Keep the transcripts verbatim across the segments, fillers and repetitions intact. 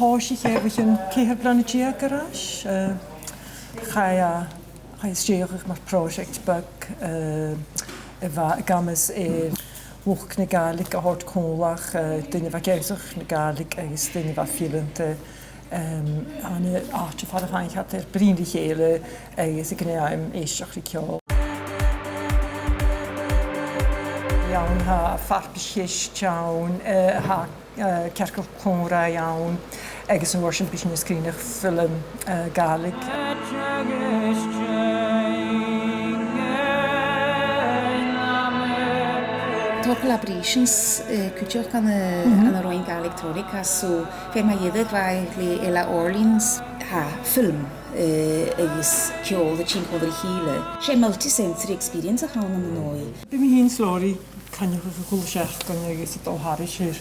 Thòisich e bho chionn ceithir bliadhna deug air ais, eh, chaidh e, chaidh e a stèidheachadh mar project beag, eh, a bha ag amas air luchd na Gàidhlig a thoirt còmhla, eh, daoine a bha ag ionnsachadh na Gàidhlig agus daoine a bha fileanta, em, ann an àite far an faighinn iad air bruidhinn ri chèile agus aig an aon àm èisteachd ri ceòl. Ann tha farpais-cheist ann, eh, tha, eh, cearcall còmhraidh ann, agus an uair sin bidh sinn a' sgrìonadh film, eh, Gàidhlig. Tha collaborations, eh, cuideachd ann an, ann an Roinn Gàidhlig Toraigh, so fear mu dheireadh bha e le Ella Orleans, tha film, eh, agus ceòl a' tighinn còmhla ri chèile. 'S e multi-sensory experience a th' ann an dòigh. Bidh mi fhìn 's Laurie a' coinneachadh a h-uile seachdain agus a' dol thairis air,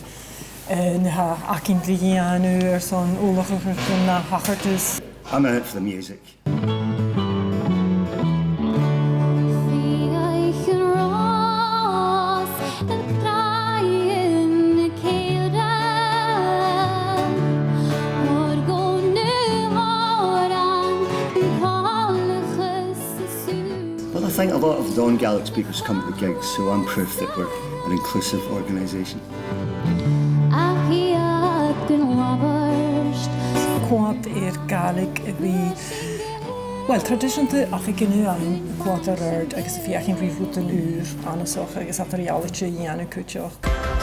eh, na tha againn ri dhèanamh airson ullachadh air na tha a' tachairt. I'm in it for the music. Well, I think a lot of non-Gaelic speakers come to the gigs, so I'm proof that we're an inclusive organisation. Coimhead air Gàidhlig a bhith, well, traidiseanta ach aig an aon àm coimhead air adhart agus a' feuchainn ri rudan ùra annasach agus eadar-dhealaichte a dhèanamh cuideachd.